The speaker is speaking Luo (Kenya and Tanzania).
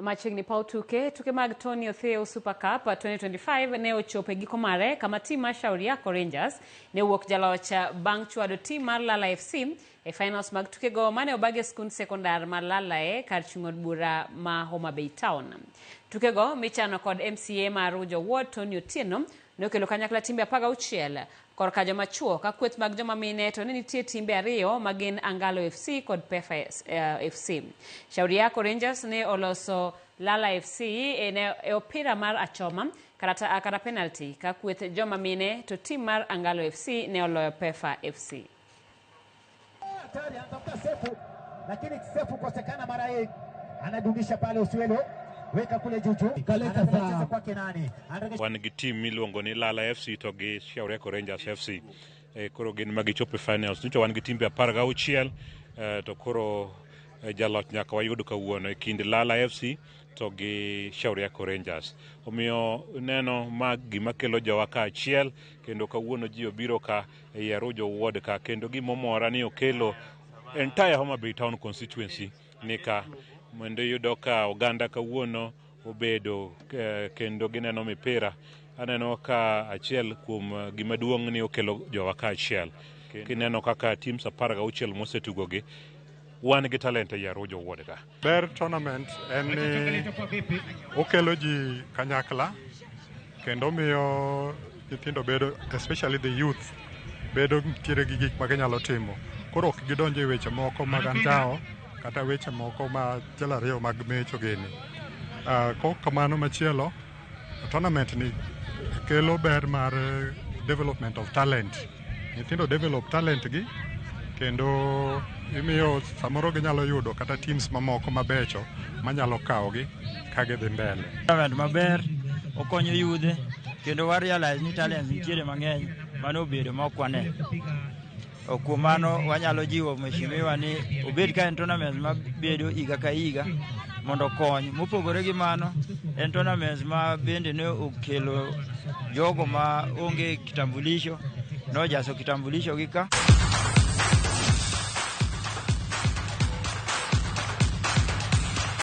Machiegni paw tuke, tuke mag Tony Otheo Super Cup 2025 ne ochopo e giko mare kama tim mar Shauri Yako Rangers ne owuok jaloch bang' chwado tim mar Lala FC e finals mag tukego mane obag e skund sekondar ma Lalae kar chung' od bura ma Homa Bay Town. Tukego michano kod MCA ma Arujo Ward Tony Otieno nokelo kanyakla timbe 16 korka joma chuo ka kweth mag joma mine to ne nitie timbe ariyo ma gin Angalo FC kod Pefa FC. Shauri Yako Rangers ne oloso Lala FC e opira mar achoma kata penalty ka kweth joma mine to tim mar Angalo FC ne oloyo Pefa FC. Hatari, anatafuta Sefu, lakini Sefu kosekana mara hii, anadundisha pale Oswelo, weka kule Juju, anacheza kwake nani, Wan gi team miluongo ni Lala FC to gi Shauri Yako Rangers FC. Koro gin ma gichopo e finals. Nyocha wan gi timbe 16 to koro jaloch nyaka wayud kawuono e kind Lala FC to gi Shauri Yako Rangers. Omiyo neno ma gima kelo jowa kaachiel kendo kawuono ji obiro ka ei Arujo Ward ka kendo gimomora ni okelo entire Homa Bay Town constituency ni ka mondo iyudo ka oganda kawuono obedo kendo gineno mipira. Aneno ka achiel kuom gima duong' ni okelo jowa kaachiel. Kineno kaka teams 16 mosetugogi, wan gi talent ei Arujo Ward ka. Ber tournament en ni okelo ji kanyakla kendo miyo nyithindo bedo, especially the youth, bedo nitiere gi gik ma ginyalo timo. Koro ok gidonjo e weche moko mag anjawo kata weche moko ma achiel ariyo mag mecho gini. Kok kamano machielo, tournament ni kelo ber mar development of talent. Nyithindo develop talent gi kendo imiyo samoro ginyalo yudo kata teams mamoko mabecho manyalo kawogi ka gidhi mbele. Tournament maber, okonyo yudhe kendo wa realize ni talents nitiere mang'eny mano obedo ma ok wane. Kuom mano wanyalo jiwo mheshimiwa ni obed ka en tournament mabedo higa ka higa mondo okony. Mopogore gi mano, en tournament ma bende ne okelo jogo ma onge kitambulisho nojaso kitambulisho gi ka.